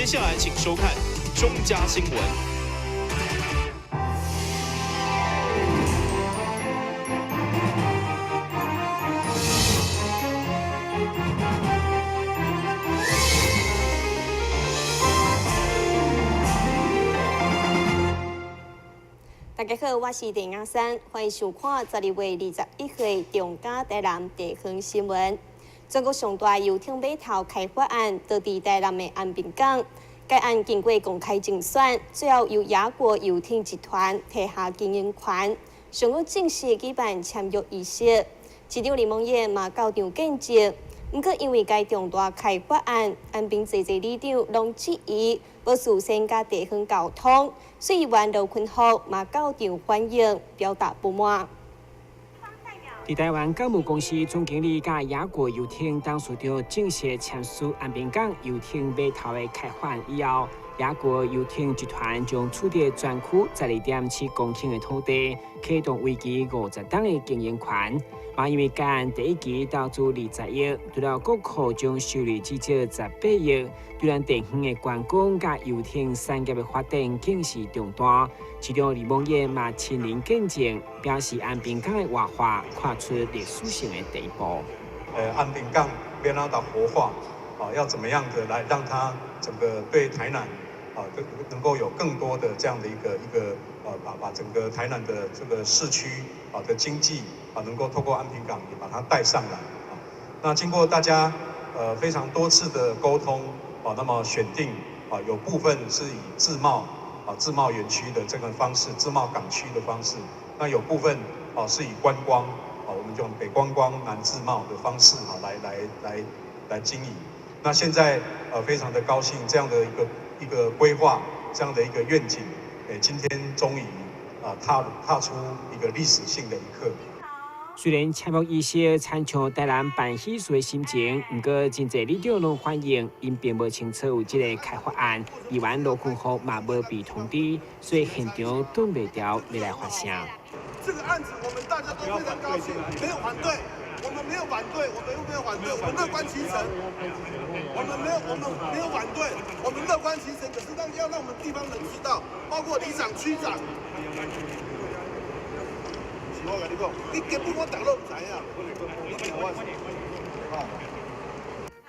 接下來請收看中嘉新聞。大家好，我是鄭亞珊，歡迎收看12月21號中嘉台南地方新聞。全國上大遊艇碼頭開發案，就佇台南的安平港。該案經過公開競選，最後由雅國遊艇集團提下經營權，上個正式舉辦簽約儀式。市長林孟演嘛到場見證。毋過因為該重大開發案，安平濟濟里長攏質疑無事先佮地方溝通，所以議員羅坤福嘛到場反映，表達不滿。佇台灣港務公司總經理佮雅國遊艇董事長正式簽署安平港遊艇碼頭的開發案以後，雅國遊艇集團將取得全區12.7公頃的土地，啟動為期50冬的經營權。嘛，因為該案第一期投資20億，除了國庫將收入至少18億，對咱地方的觀光佮遊艇產業的發展更是重大。市長李孟諺嘛親臨見證，表示安平港的活化跨出歷史性的第一步。安平港欲按怎的活化，啊，要怎麼樣的來讓它整個對台南啊，更能夠有更多的這樣的一個，把整個台南的這個市區啊的經濟啊，能夠透過安平港也把它帶上來啊。那經過大家非常多次的溝通啊，那麼選定啊有部分是以自貿啊自貿園區的這個方式，自貿港區的方式，那有部分啊是以觀光啊，我們用北觀光南自貿的方式啊來經營。那現在非常的高興，這樣的一個規劃，這樣的一個願景，今天終於啊踏出一個歷史性的一刻。雖然簽約儀式親像台南辦喜事的心情，毋過真濟里長攏反映，𪜶並無清楚有這个開發案，議員羅坤福嘛無被通知，所以現場擋袂牢欲來發聲。這個案子我們大家都非常高興，沒有反對，我們沒有反對，我們又沒有反對，我們樂觀其成。我們沒有反對，我們樂觀其成。可是要讓我們地方人知道，包括里長、區長。我共你講，你根本我逐個攏毋知影。你聽我說。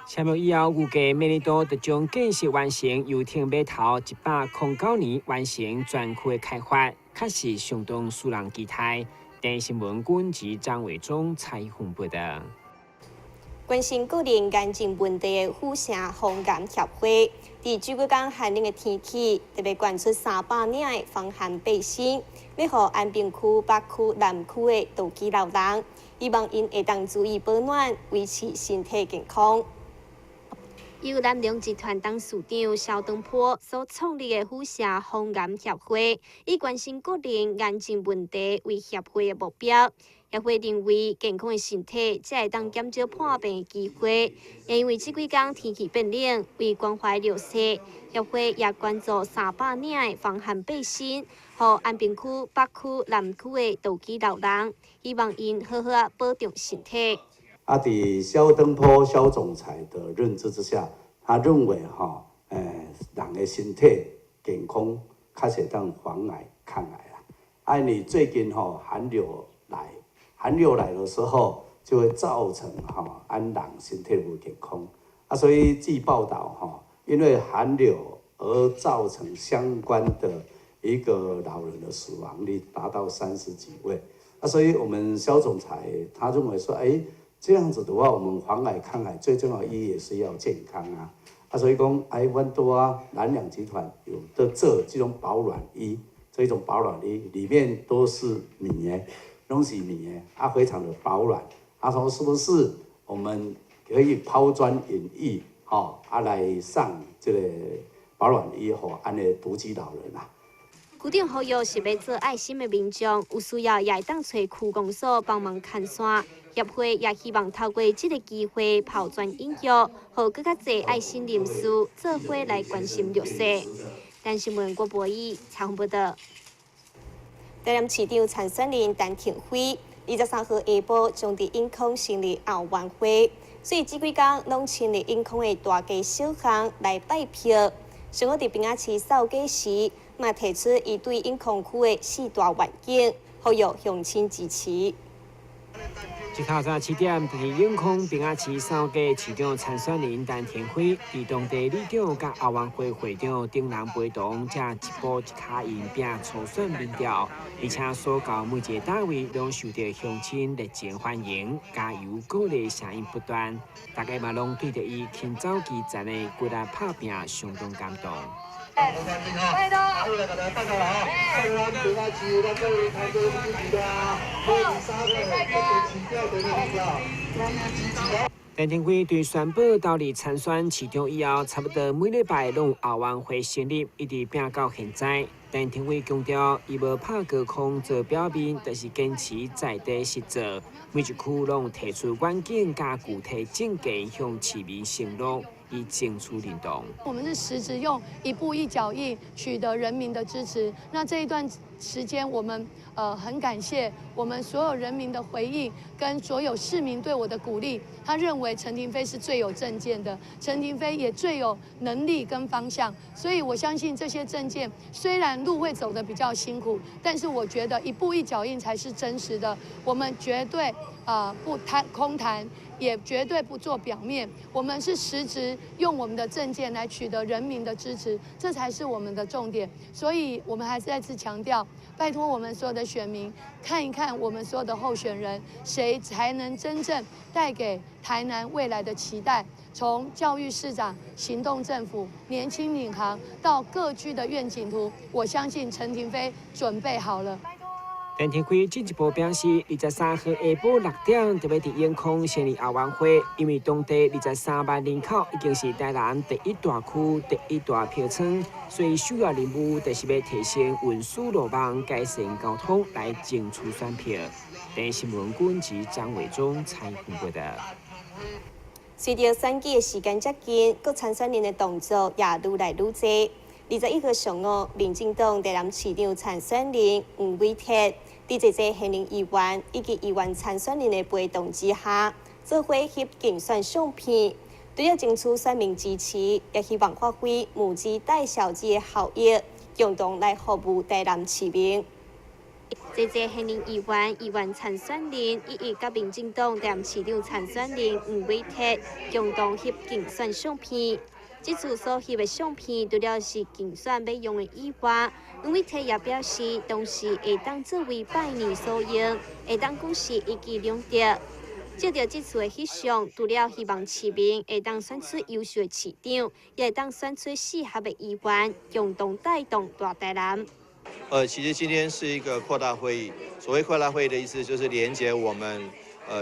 簽約以後，預計明年度就將建設完成遊艇碼頭109年完成全區的開發，確實相當使人期待。電視新聞軍及張偉忠採訪報道。關心個人癌症問題的府城防癌協會，佇這幾工寒冷的天氣，特別捐出300領的防寒背心，欲予安平區、北區、南區的獨居老人，希望𪜶會當注意保暖，維持身體健康。由南良集團董事長蕭長波所創立的府城防癌協會，以關心個人癌症問題為協會的目標。協會認為，健康的身體才會當減少破病的機會。也因為這幾工天氣變冷，為關懷弱勢，協會也捐助300領的防寒背心，予安平區、北區、南區的獨居老人，希望𪜶好好保重身體。啊，佇蕭登坡蕭總裁的認知之下，他認為哈，人的身體健康較會當防癌抗癌啦。啊，你最近吼寒流來，寒流來的時候，就會造成哈按人身體無健康。啊，所以據報道哈，因為寒流而造成相關的一個老人的死亡率達到30幾位。啊，所以我們蕭總裁他認為說，這樣子的話，我們防癌抗癌最重要的意義也是要健康啊！啊，所以講，阮拄啊，南良集團有的做這種保暖衣，這種保暖衣裡面都是棉的，攏是棉的，啊，非常的保暖。啊，說是不是我們可以拋磚引玉，吼，啊，來送這個保暖衣予按呢獨居老人啊？區長呼籲是欲做愛心的民眾，有需要也會當揣區公所幫忙牽線。協會也希望透過這个機會拋磚引玉，予閣較濟愛心人士做伙來關心弱勢。電視新聞郭博義採訪報道。台南市長參選人陳亭妃，23號下晡將佇永康成立後援會，所以這幾工攏親歷永康的大街小巷來拜票。上午佇屏仔市掃街時，嘛提出伊對永康區的四大願景，呼籲鄉親支持。這透早7點，佇永康屏仔市掃街市長參選人陳亭妃，佇當地里長佮後援會會長等人陪同，才一步一跤印拼初選民調，而且所到每一个單位攏受著鄉親熱情歡迎，加油鼓勵聲音不斷，大家嘛攏對著伊勤走基層的骨力拍拚相當感動。拜託，陳亭妃對宣布投入參選市長以後，差不多每禮拜攏有後援會成立，一直拼到現在。陳亭妃強調，伊無拍高空做表面，就是堅持在地實做，每一區攏提出願景佮具體政見向市民承諾。以爭取認同。我們是實質用一步一腳印取得人民的支持。那這一段時間，我們很感謝我們所有人民的回應，跟所有市民對我的鼓勵。他認為陳亭妃是最有政見的，陳亭妃也最有能力跟方向。所以我相信這些政見雖然路會走得比較辛苦，但是我覺得一步一腳印才是真實的。我們絕對不談空談。也絕對不做表面，我們是實質用我們的政見來取得人民的支持，這才是我們的重點。所以，我們還是再次強調，拜託我們所有的選民，看一看我們所有的候選人，誰才能真正帶給台南未來的期待？從教育市長、行動政府、年輕領航到各區的願景圖，我相信陳亭妃準備好了。陳亭妃進一步表示，23號下晡6點就欲佇永康成立後援會，因為當地23萬人口已經是台南第一大區、第一大票倉，所以首要任務就是欲提升運輸路網、改善交通來爭取選票。電視新聞軍及張偉忠採訪報道。隨著選舉的時間接近，各參選人的動作也愈來愈多。21號上午，民進黨台南市長參選人黃偉哲，佇濟濟縣任議員以及議員參選人的陪同之下，做伙翕競選相片，除了爭取選民支持，也希望發揮母雞帶小雞的效益，共同來服務台南市民。濟濟縣任議員、議員參選人一一佮民進黨台南市長參選人黃偉哲共同翕競選相片。這次所翕的相片，除了是競選欲用的以外，黃偉哲也表示，當時會當作為拜年所用，會當講是一舉兩得。藉著這次的翕相，除了希望市民會當選出優秀的市長，也會當選出適合的議員，共同帶動大台南。其實今天是一個擴大會議。所謂擴大會議的意思，就是連結我們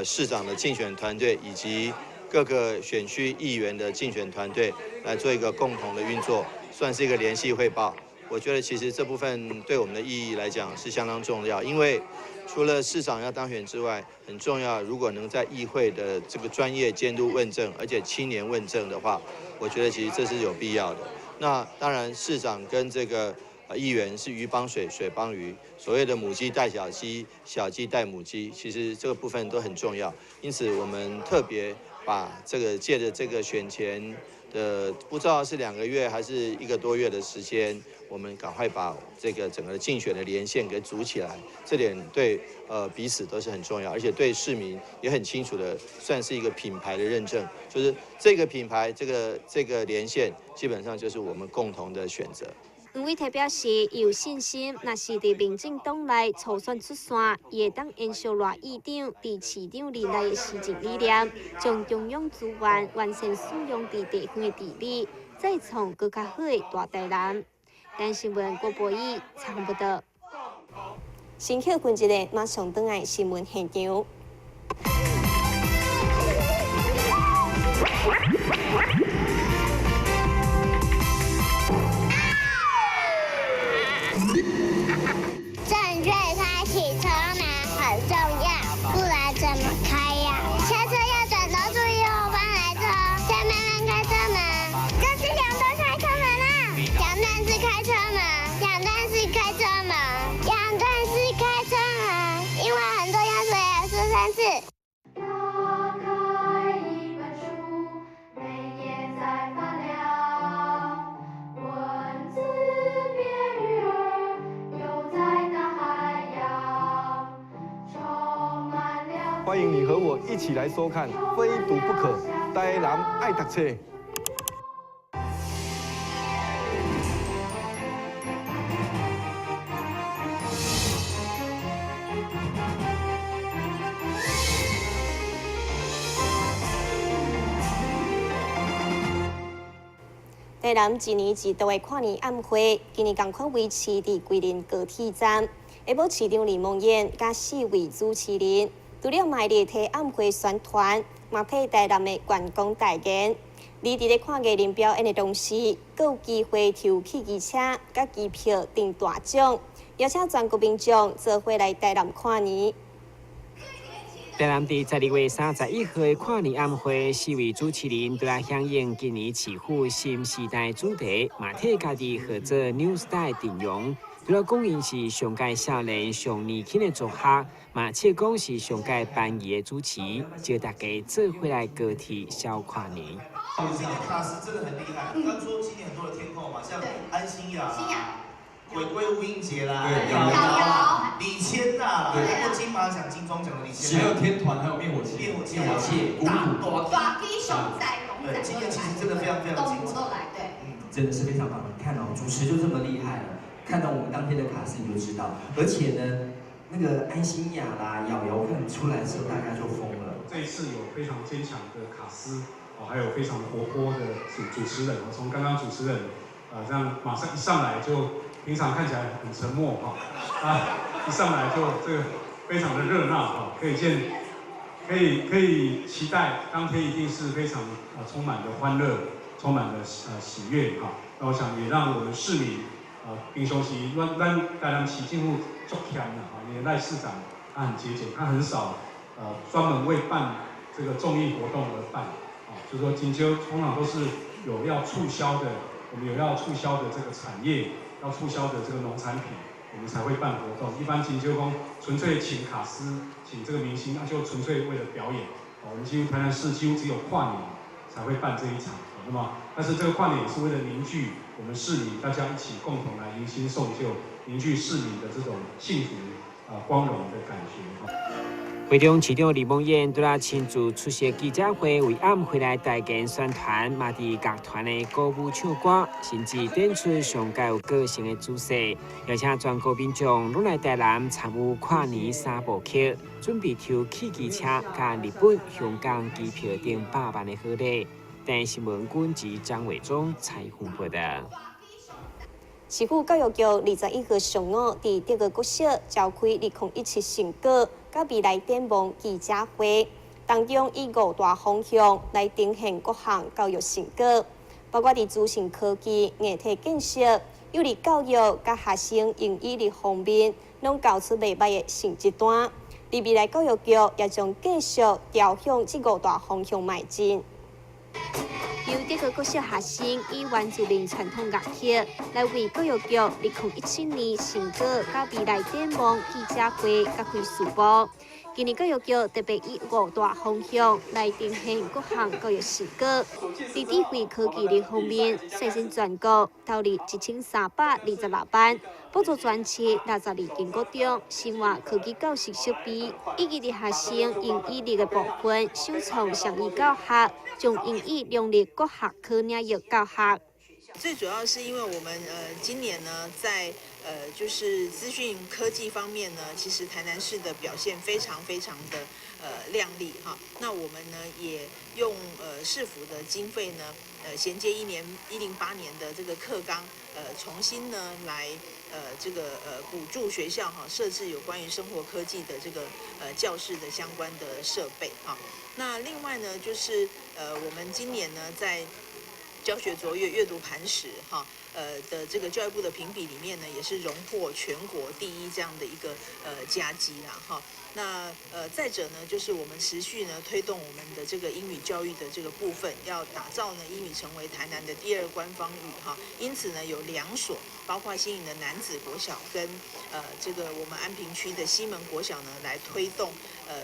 市長的競選團隊以及各個選區議員的競選團隊來做一個共同的運作，算是一個聯繫匯報。我覺得其實這部分對我們的意義來講是相當重要，因為除了市長要當選之外，很重要，如果能在議會的這個專業監督問政，而且青年問政的話，我覺得其實這是有必要的。那當然，市長跟這個議員是魚幫水，水幫魚，所謂的母雞帶小雞，小雞帶母雞，其實這個部分都很重要。因此，我們特別把這個借著這個選前的不知道是2個月還是1個多月的時間，我們趕快把這個整個競選的連線給組起來，這點對彼此都是很重要，而且對市民也很清楚的，算是一個品牌的認證，就是這個品牌這個連線基本上就是我們共同的選擇。黃偉哲表示，伊有信心，若是佇民進黨內初選出線，伊會當延續賴議長佇市長任內的施政理念，將中央資源完善使用佇地方的治理，再創閣較好的大台南。電視新聞郭博義採訪報道。先歇睏一下，馬上轉來新聞現場。正確開啟車門很重要，不然怎麼開呀？下車要轉頭注意後方來車，先慢慢開車門。這是兩段開車門啦，兩段式開車門，兩段式開車門，兩段式開車門，因為很重要，所以要說3次。打開一本書，每頁在發亮。我歡迎你和我一起來收看《非讀不可》，台南愛讀冊。台南一年一度的跨年晚會，今年仝款維持佇桂林高鐵站。下晡市長李孟諺佮四位主持人，除了賣力替晚會宣傳，嘛替台南的觀光代言。而佇咧看藝人表演的同時，閣有機會抽汽機車佮機票中大獎，邀請全國民眾做伙來台南跨年。台南佇12月31號的跨年晚會，四位主持人都來響應今年市府新時代主題，嘛替家己號做 New Style 陣容。除了講𪜶是上屆少年、上年輕的組合，嘛笑講是上屆班儀的主持，招大家做伙來高鐵小跨年。今年卡司真的很厲害，剛說今年很多的天后嘛，像安心亞、鬼鬼吳映潔啦、瑤瑤、李千娜啦，包括金馬獎、金鐘獎的李千娜，還有天團，還有滅火器、滅火器、大大雞熊仔、龍仔，今年其實真的非常非常精彩，都來，對，真的是非常棒。你看哦，主持就這麼厲害了，看到我們當天的卡司你就知道。而且呢，那個安心亞啦、瑤瑤看出來的時候，大家就瘋了。這一次有非常堅強的卡司，哦，還有非常活潑的主持人。我從剛剛主持人，這樣馬上一上來就。平常看起來很沉默哈，啊，一上來就這個非常的熱鬧哈，可以見，可以期待當天一定是非常充滿的歡樂，充滿的喜悅哈。那我想也讓我們市民，平常時咱台南市政府足儉啦哈，因為賴市長他很節儉，他很少專門為辦這個綜藝活動而辦，啊，就是說金秋通常都是有要促銷的，我們有要促銷的這個產業。要促銷的這個農產品，我們才會辦活動。一般請就講純粹請卡司，請這個明星，那就純粹為了表演。我們幾乎台南市幾乎只有跨年才會辦這一場。那麼，但是這個跨年也是為了凝聚我們市民，大家一起共同來迎新送舊，凝聚市民的這種幸福、光榮的感覺。會中市長李孟諺拄仔親自出席記者會，為晚會來代言宣傳，嘛佇樂團的鼓舞唱歌，甚至展出上蓋有個性的姿勢，邀請全國民眾攏來台南參與跨年三部曲，準備抽汽機車、佮日本、香港機票等百萬的好禮。台視新聞軍及張偉忠採訪報道。市府教育局21號上午佇德高國小召開2017成果佮未來展望記者會，當中以5大方向來呈現各項教育成果，包括佇資訊科技、硬體建設、幼兒教育佮學生英語的方面，攏交出袂䆀的成績單。佇未來教育局也將繼續朝向這5大方向邁進。由德高國小學生以原住民傳統樂器來為教育局2017年成果佮未來展望記者會揭開序幕。今年教育局特別以5大方向來呈現各項教育成果。佇智慧科技的方面，率先全國投入1326萬，補助全市62間國中新換科技教室設備，以及佇學生英語力的部分，首創雙語教學，將英語融入各學科領域教學。最主要是因為我們今年呢，在就是資訊科技方面呢，其實台南市的表現非常非常的亮麗哈。那我們呢也用市府的經費呢，銜接108年的這個課綱，重新呢來這個補助學校哈設置有關於生活科技的這個教室的相關的設備哈。那另外呢，就是我們今年呢在教學卓越、閱讀磐石哈，的這個教育部的評比裡面呢，也是榮獲全國第一這樣的一個佳績啦哈。那再者呢，就是我們持續呢推動我們的這個英語教育的這個部分，要打造呢英語成為台南的第2官方語哈。因此呢，有2所，包括新營的楠梓國小跟這個我們安平區的西門國小呢，來推動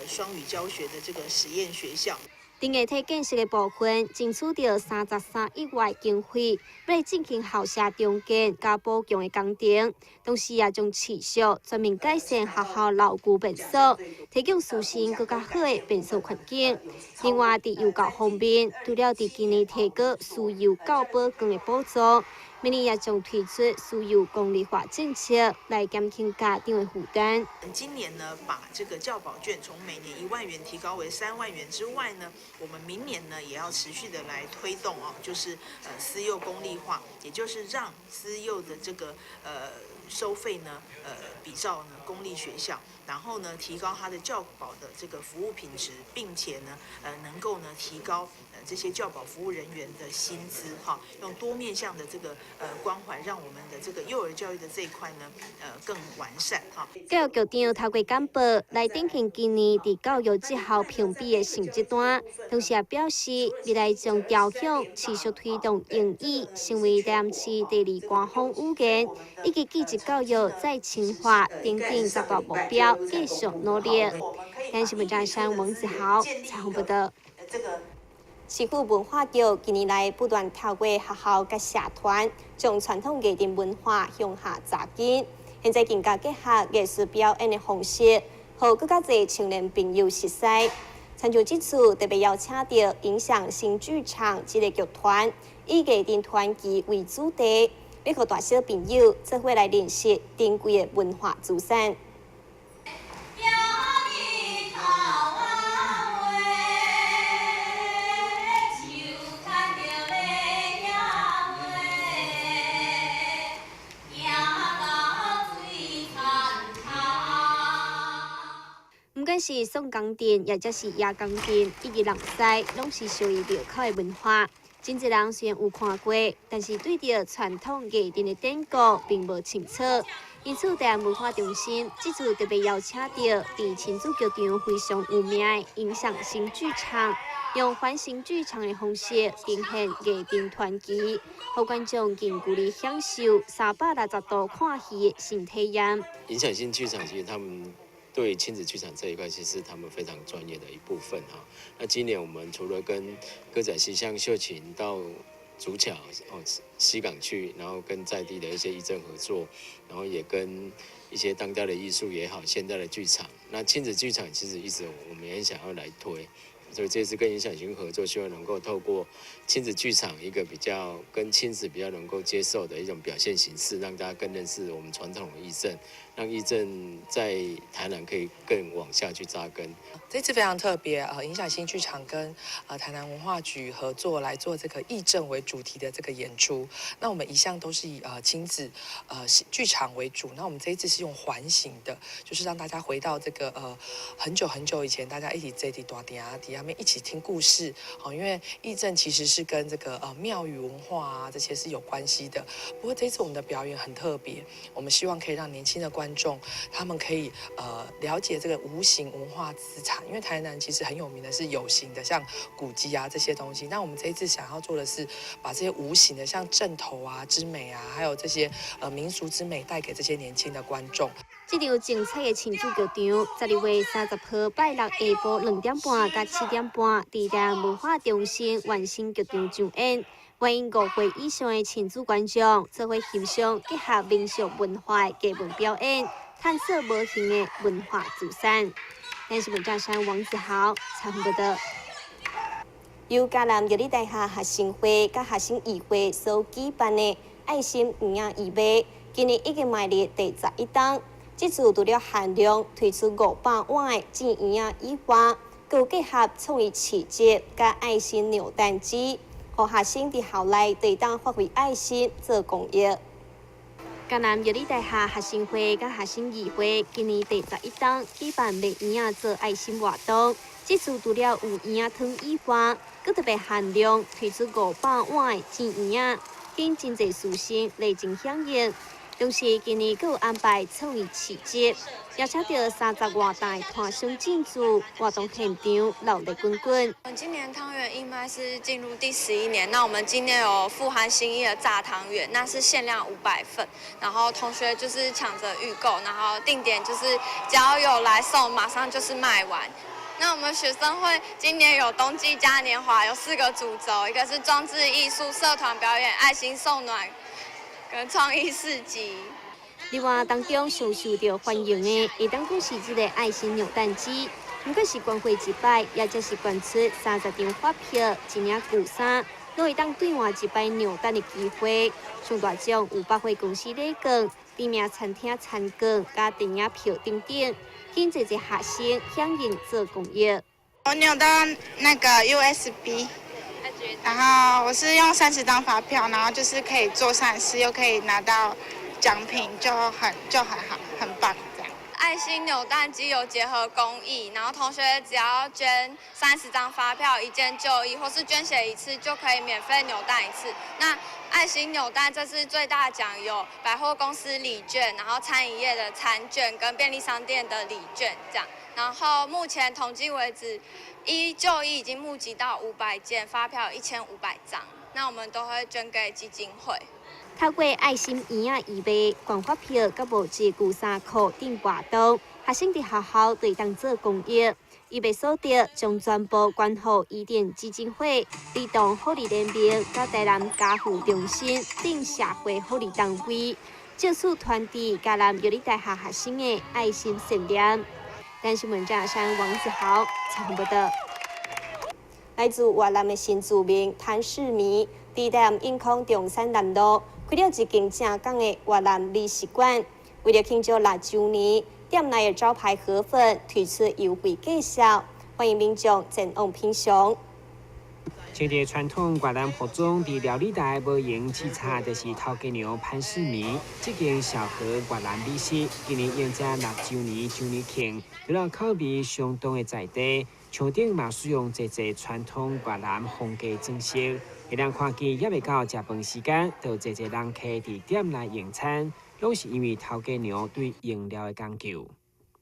雙語教學的這個實驗學校。伫硬體建設的部分，爭取著33億外經費，欲來進行校舍重建佮補強的工程，同時也將持續全面改善學校樓宇便所，提供師生閣較好的便所環境。另外，佇幼教方面，除了佇今年提高私幼教保券的補助，明年也將推出私幼公立化政策，來減輕家長的負擔。今年呢，把這個教保券從每年1萬元提高為3萬元之外呢，我們明年呢也要持續的來推動哦，就是私幼公立化，也就是讓私幼的這個收費呢比照呢公立學校，然後呢提高它的教保的這個服務品質，並且呢能夠呢提高這些教保服務人員的薪資哈，用多面向的這個關懷，讓我們的這個幼兒教育的這一塊呢更完善哈。教育局長透過簡報來展現今年佇教育績效評比的成績單，同時也表示未來將朝向持續推動英語成為台南市第二官方語言，以及技職教育再深化等等10大目標，繼續努力。台視新聞張山王子豪採訪報導。市府文化局近年來不斷透過學校佮社團，將傳統藝陣文化向下扎根。現在更加結合藝術表演的方式，予閣較濟青年朋友熟似。親像這次特別邀請著影響新劇場這个劇團，以藝陣傳奇為主題，欲予大小朋友做伙來認識珍貴的文化資產。毋管是宋江陣，抑者是野江陣，以及人狮，攏是屬於廟口的文化。真濟人雖然有看過，但是對著傳統藝陣的典故並無清楚。因此，台南文化中心這次特別邀請著佇親子劇場非常有名的影響新劇場，用環形劇場的方式呈現藝陣傳奇，予觀眾近距離享受360度看戲的新體驗。影響新劇場其實他們對親子劇場這一塊，其實他們非常專業的一部分哈。那今年我們除了跟歌仔戲像秀琴到竹橋哦西港去，然後跟在地的一些藝陣合作，然後也跟一些當代的藝術也好，現代的劇場。那親子劇場其實一直我們也想要來推，所以這次跟影響新合作，希望能夠透過親子劇場一個比較跟親子比較能夠接受的一種表現形式，讓大家更認識我們傳統的藝陣，讓藝陣在台南可以更往下去扎根。這次非常特別，影響新劇場跟台南文化局合作來做這個藝陣為主題的這個演出。那我們一向都是以親子劇場為主，那我們這一次是用環形的，就是讓大家回到這個很久很久以前，大家一起坐佇大廳底下面一起聽故事。好，因為藝陣其實是跟這個廟宇文化啊這些是有關係的。不過這一次我們的表演很特別，我們希望可以讓年輕的觀眾他們可以了解這個無形文化資產，因為台南其實很有名的是有形的，像古蹟啊這些東西。那我們這一次想要做的是把這些無形的，像陣頭啊之美啊，還有這些民俗之美帶給這些年輕的觀眾。這場精彩的親子劇場，12月30號拜六下晡2點半到7點半，佇台南文化中心原生劇場上演。歡迎5歲以上的親子觀眾做伙欣賞結合民俗文化的藝文表演，探索無形的文化資產。電視記者王子豪採訪報導。由嘉南藥理大學學生會佮學生議會所舉辦的愛心圓仔義賣，今年已經邁入第11冬。這次除了限量推出500碗的煎圓仔以外，閣有結合創意市集佮愛心扭蛋機，予學生佇校內就會當發揮愛心做公益。嘉南藥理大學學生會佮學生議會今年第11冬舉辦賣圓仔做愛心活動，這次除了有圓仔湯以外，閣特別限量推出500碗的煎圓仔，吸引真濟師生熱情響應。同時，今年閣有安排創意市集，邀請著30外檔攤商進駐，活動現場熱鬧滾滾。今年湯圓義賣是進入第11年，那我們今年有富含心意的炸湯圓，那是限量500份，然後同學就是搶着預購，然後定點就是只要有來送，馬上就是賣完。那我們學生會今年有冬季嘉年華，有四個主軸，一個是裝置藝術、社團表演、愛心送暖跟創意市集。另外當中上受到歡迎的，會當講是這个愛心扭蛋機，毋管是捐血一擺，抑者是捐出30張發票、一領舊衫，攏會當兌換一擺扭蛋的機會。上大獎有百貨公司禮券、知名餐廳餐券、佮電影票等等，吸引濟濟學生響應做公益。我扭到那個 USB，然後我是用30張發票，然後就是可以做善事，又可以拿到獎品，就很好，很棒這樣。愛心扭蛋機有結合公益，然後同學只要捐30張發票，一件舊衣，或是捐血一次，就可以免費扭蛋一次。那愛心扭蛋這次最大獎有百貨公司禮券，然後餐飲業的餐券跟便利商店的禮券這樣。然後目前統計為止，舊衣已經募集到500件，發票1500張，那我們都會捐給基金會。透過愛心圓仔義賣、捐發票、佮募集舊衫褲等活動，學生佇學校就會當做公益。義賣所得將全部捐予伊甸基金會、兒童福利聯盟、佮台南家護中心等社會福利單位，藉此傳遞嘉南藥理大學學生的愛心善念。台視新聞張亞山、王子豪採訪報導。來自越南的新住民譚世明，佇台南永康中山南路開了一間正港的越南美食館。為了慶祝6週年，店內的招牌河粉推出優惠價數，歡迎民眾前往品嘗。穿著傳統越南服裝，佇料理台無閒視察，就是頭家娘潘世明。這間小河越南美食，今年迎接6週年週年慶，除了口味相當的在地，牆頂嘛使用濟濟傳統越南風格裝飾，會當看見猶未到食飯時間，就濟濟人客佇店內用餐，攏是因為頭家娘對用料的講究。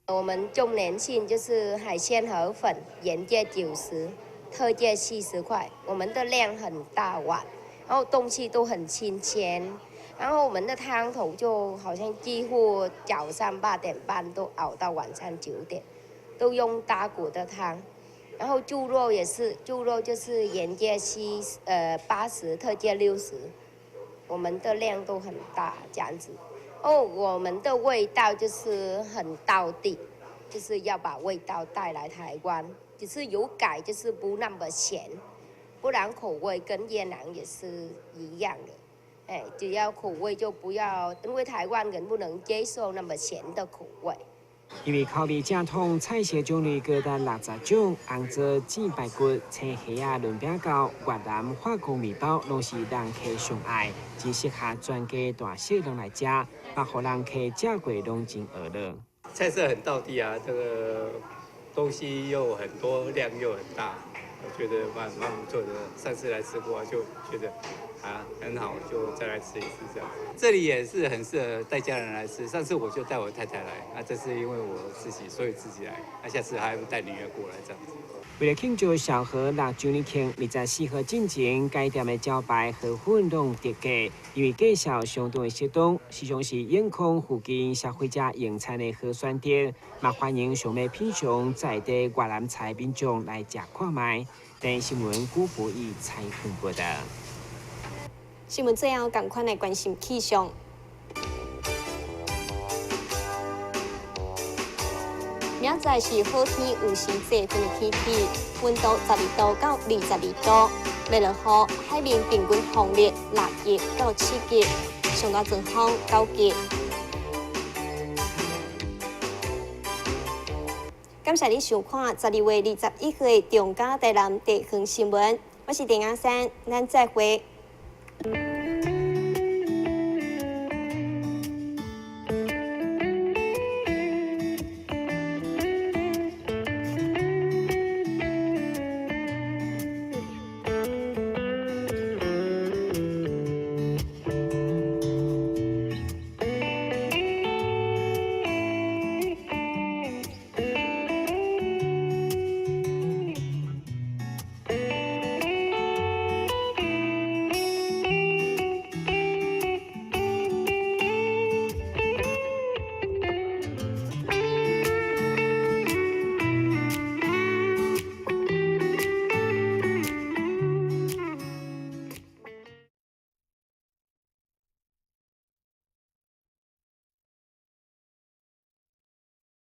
我們週年慶就是海鮮河粉，原價90，特價70塊。我們的量很大碗，然後東西都很新鮮，然後我們的湯頭就好像幾乎早上8點半都熬到晚上9點，都用大骨的湯。然後豬肉也是，豬肉就是原價80，特價60，我們的量都很大，這樣子。哦，我們的味道就是很道地，就是要把味道帶來台灣，只是有改，就是不那麼鹹，不然口味跟越南也是一樣的。哎，只要口味就不要，因為台灣人不能接受那麼鹹的口味。因為口味正統，菜色種類高達60種，紅棗煎排骨、青蝦仔輪餅糕、越南法國麵包，攏是人客上愛，真適合全家大細攏來食，嘛予人客食過攏真娛樂。菜色很道地啊，這個東西又很多，量又很大，我覺得蠻不錯的。上次來吃過就覺得啊很好，就再來吃一次這樣。這裡也是很適合帶家人來吃。上次我就帶我太太來，啊，這次因為我自己，所以自己來。啊，下次還會帶女兒過來這樣子。為了慶祝小河6週年慶，24號進前，該店的招牌河粉攏特價，因為價數相當的適當，時常是永康附近消費者用餐的好選擇，嘛歡迎想欲品嘗在地越南菜民眾來食看覓。台視新聞古博義採訪報道。新聞最後，仝款來關心氣象。明仔載是好天，有時濟雲的天氣，溫度12度到22度。欲落雨，海面平均風力6級到7級，上大陣風9級。感謝你收看12月21號的中嘉台南地方新聞，我是鄭亞珊，咱再會。